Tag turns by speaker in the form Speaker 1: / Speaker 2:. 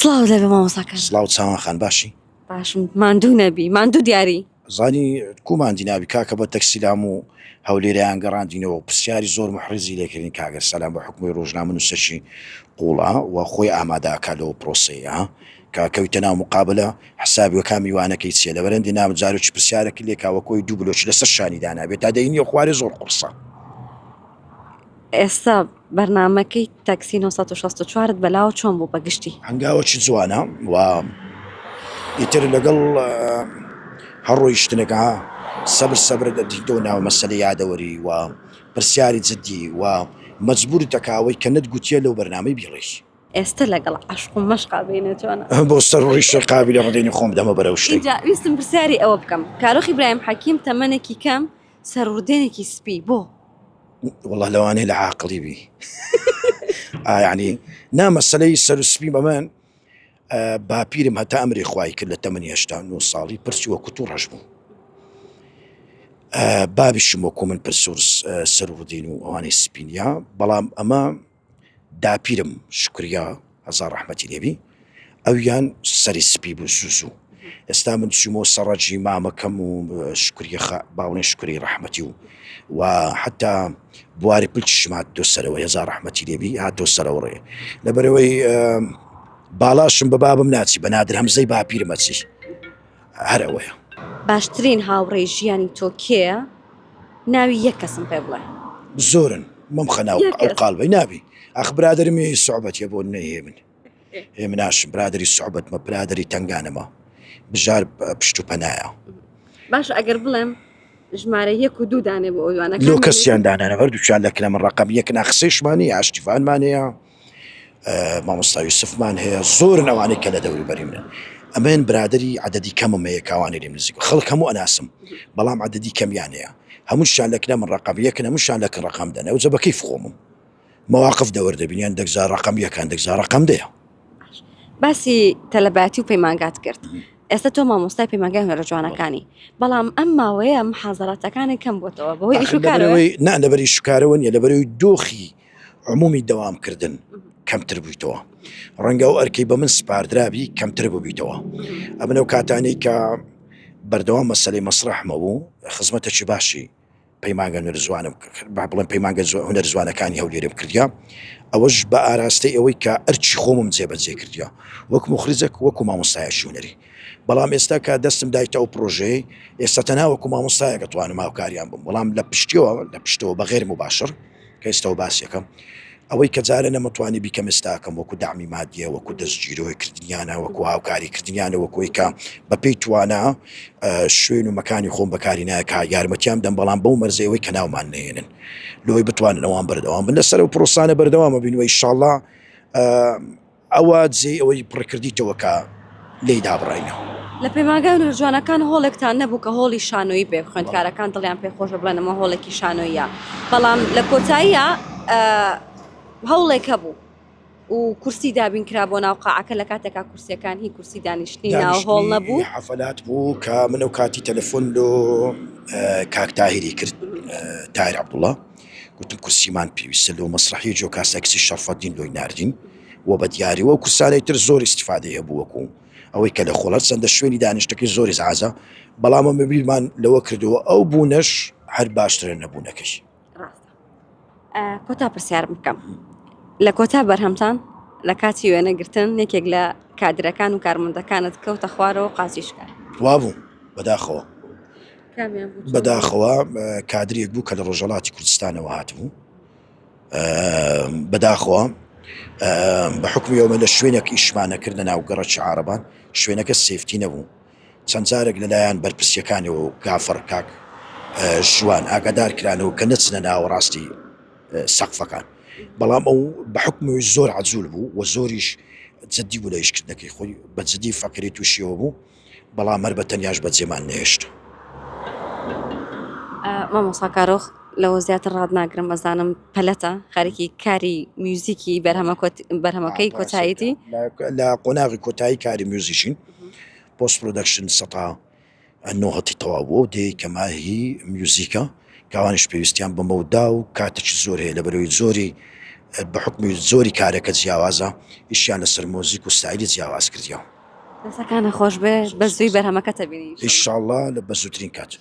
Speaker 1: سڵاو لەبێ مامۆساکان.
Speaker 2: سڵاو چاوان خان باشی؟
Speaker 1: باشم ماندوو نەبی ماندوو دیاری.
Speaker 2: زانی کو ماندی نابی کاکە بە تەکسی لام و هەولێریان گەڕاندینەوە و پرسیاری زۆر موحریزی لێکردین کاک ئەرسەلان بە حوکمی ڕۆژنامە نووسەکی قوڵە و خۆی ئامادە ئەکا لەو پرۆسەیە کە کەویتە ناو مقابلە حسابی وەکا میوانەکەی چیە لەبەرەندی نام جارێکی پرسیارەکی لێکا وەکۆی دوو بلۆکی لەسەر شانی دانابێت تا دەینیە خوارێ زۆر قورسە.
Speaker 1: ئێستا بەرنامەکەی تەکسی 964 بەلاوە چۆن بوو بە گشتی؟
Speaker 2: هەنگاوەکی جوانە و ئیتر لەگەڵ هەر ڕۆیشتنێکە سەبر سەبر دەدیتەوە ناو مەسەلەی یادەوەری و پرسیاری جدی و مەجبورت دەکا ئەوەی کە نەتگوتیە لەو بەرنامەی بیڵێی.
Speaker 1: ئێستە لەگەڵ عەشق و مەشقا بینە چۆنە؟
Speaker 2: بۆ سەر ڕیشەی قابیلە ڕدێنی خۆم بدەمە بەرەو شتێک.
Speaker 1: ئینجا ویستم پرسیاری ئەوە بکەم کارۆخ ئیبراهیم حەکیم تەمەنێکی کەم سەر ڕدێنێکی سپی بۆ؟
Speaker 2: وەڵا لەوانەیە لە عاقڵی بی یعنی نا مەسەلەی سەر و سپی بە من باپیرم هەتا ئەمری خوای کرد لە تەمەنی 89 ساڵی پرچی وەکو تو ڕەش بوو بابیشم وەکو من پرسوور سەر و ڕدین و ئەوانەی سپینیا بەڵام ئەمە داپیرم شوکریا هەزار ڕەحمەتی لێبی ئەویان سەری سپی بوو زوو زوو ئێستا من چوومەوە سەڕەجی مامەکەم و شوکریە باوەێ شوکری ڕەحمەتی و و حتا بواری پلچشم هات دۆ سەرەوە هەزار ڕەحمەتی لێبی هاتۆ سەرەوە ڕێ لەبەرەوەی باڵاشم بە بابم ناچی بە نادر هەمزەی باپیرمەچی هەر ئەوەیە.
Speaker 1: باشترین هاوڕێی ژیانی تۆ کێیە؟ ناوی یەک کەسم پێ بڵێ.
Speaker 2: زۆرن مەمخە ناو ئەو قاڵبەی نابی ئەخ برادەرم ی سوعبەتیە بۆ نە هێمن هێمناشم برادەری سوعبەتمە برادەری تەنگانەمە بژار پشت و پەنایە.
Speaker 1: باشە ئەگەر بڵێم ژمارە یەک و دوو دانێ بۆ ئەو دوانە
Speaker 2: لۆ کەسیان دانانە هەردووکیان لە کنە من ڕەقەم یەک ناخسەیشمانی ئاشتیفانمان هەیە مامۆستا یوسفمان هەیە زۆرن ئەوانەی کە لە دەوروبەری منن ئەمن برادری عددی کەمم هەیە کاوانی لێم نزیک خەڵک هەموو ئەناسم بەڵام عددی کەمیان هەیە هەمووشیان لەکنە من ڕقم یەکن هەمووشیان لەکن ڕقم دەن ئەو جە بە کەیف خۆمم مواقف دەوەر دەبینیان دەگزار ڕقم یەکان دەگزار ڕقم دەیە
Speaker 1: باسی تەلەباتی و پەیمانگات کرد ئێستا تۆ مامۆستای پەیمانگای هونەرە جوانەکانی بەڵام ئەم ماوەیە محازەراتەکانی کەم بۆتەوە بەهۆی ئیش و کارەوە
Speaker 2: نا لەبەری شکارەوە نیە لەبەرەوەی دۆخی عمومی دەوام کردن کەمتر بوویتەوە ڕەنگە ئەو ئەرکەی بە من سپاردرابی کەمتر ببیتەوە ئەمن ئەو کاتانەی کە بەردەوام مەسەلەی مەسرەحمە بوو خزمەتێکی باشی پەیمانگە هونەرزوانم با بڵێم پەیمانگە هونەرزوانەکانی هەولێرم کردیا ئەوەش بە ئاراستەی ئەوەی کە ئەرکی خۆمم جێبەجێ کردیا وەک مخرجێک وەکو مامۆستایەکی هونەری بەڵام ئێستا کە دەستم دایتە ئەو پرۆژەیە ئێستا تەنها وەکو مامۆستایەک ئەتوانم هاوکاریان بم بەڵام لە پشتیەوە لە پشتەوە بە غێر مباشر کە ئێستەوە باسیەکەم ئەوەی کە جارێ نەمەتوانی بیکەم ئێستاکەم وەکو دەعمی مادیە وەکو دەستگیرۆی کردنیانە وەکو هاوکاری کردنیانە وەکوی کە بە پێی توانا شوێن و مەکانی خۆم بەکاری نایە یارمەتیان دەم بەڵام بەو مەرزەی ئەوەی کە ناومان نەهێنن لۆی بتوانن ئەوان بەردەوام بن لەسەر ئەو پرۆسانە بەردەوامە بین و ئیشاڵڵا ئەوە جێی ئەوەی پڕکردیتەوە کە لێی دابڕاینەوە.
Speaker 1: لە پەیمانگای هونەرە جوانەکان هۆڵێکتان نەبوو کە هۆڵی شانۆیی بێ خوێندکارەکان دڵیان پێ خۆشە بڵێن ئەمە هۆڵێکی شانۆییە بەڵام لە کۆتاییە هەوڵێک هەبوو و کورسی دابین کرا بۆ ناو قاعەکە لە کاتێکا کورسیەکان هی کورسی دانیشتنی ناو هۆڵ نەبوو.
Speaker 2: حەفلات بوو کە من ئەو کاتی تەلەفۆن لۆ کاک تاهیری کرد تاهیر عەبدوڵڵا گوتم کورسیمان پێویستە لۆ مەسرەحی جۆکاسەکسی شەرفەدین لۆی ناردین و بە دیاری و کورسانەی تر زۆر ئیسیفادەی هەبوو وەکو ئەوەی کە لە خۆڵ هەرچەندە شوێنی دانیشتەکەی زۆری زعازە بەڵام ئەمە بیرمان لەوە کردەوە ئەو بوونەش هەر باشترە نەبوونەکەی.
Speaker 1: ڕاستە کۆتا پرسیارم بکەم لە کۆتا بەرهەمتان لە کاتی وێنەگرتن یەکێک لە کادرەکان و کارمەندەکانت کەوتە خوارەوە قازی شکا
Speaker 2: وابوو بەداخەوە بەداخەوە کادرێک بوو کە لە ڕۆژهڵاتی کوردستانەوە هاتبوو بەداخەوە بە حکمی ئەومە لە شوێنێک ئیشمانە کردە ناو گەڕەکی عربان شوێنەکە safety نەبوو چەند جارێک لەلایەن بەرپرسیەکانەوە و گافەڕ کاک ژوان ئاگادار کرانەوە کە نەچنە ناوەڕاستی سەقفەکان بەڵام ئەو بە حکمی زۆر عجول بوو و زۆریش جدی بوو لە ئیشکردنەکەی خۆی بە جدی فەقری تووشیەوە بوو بەڵام هەر بە تەنیاش بە جێمان نەهێشت.
Speaker 1: مامۆستا کارۆخ لەوە زیاتر ڕات ناگرم ئەزانم پەلەتە خەریکی کاری میوزیکی بەرهەمەکەی کۆتاییتی
Speaker 2: لە قۆناغی کۆتایی کاری میوزیشین post production سەتا نۆهەتی تەواو بووە و دێی کەما هی میوزیکە کاوانیش پێویستیان بە مەودا و کاتێکی زۆر هەیە لە بەرەوەی زۆری. بە حکمی زۆری کارەکە جیاوازە ئیشیان لەسەر مۆزیک و ستایلی جیاواز کردیەوە.
Speaker 1: دەستەکانت خۆش بێ بە زووی بەرهەمەکەتە بینین
Speaker 2: ئینشاڵڵا لە بە زووترین کات.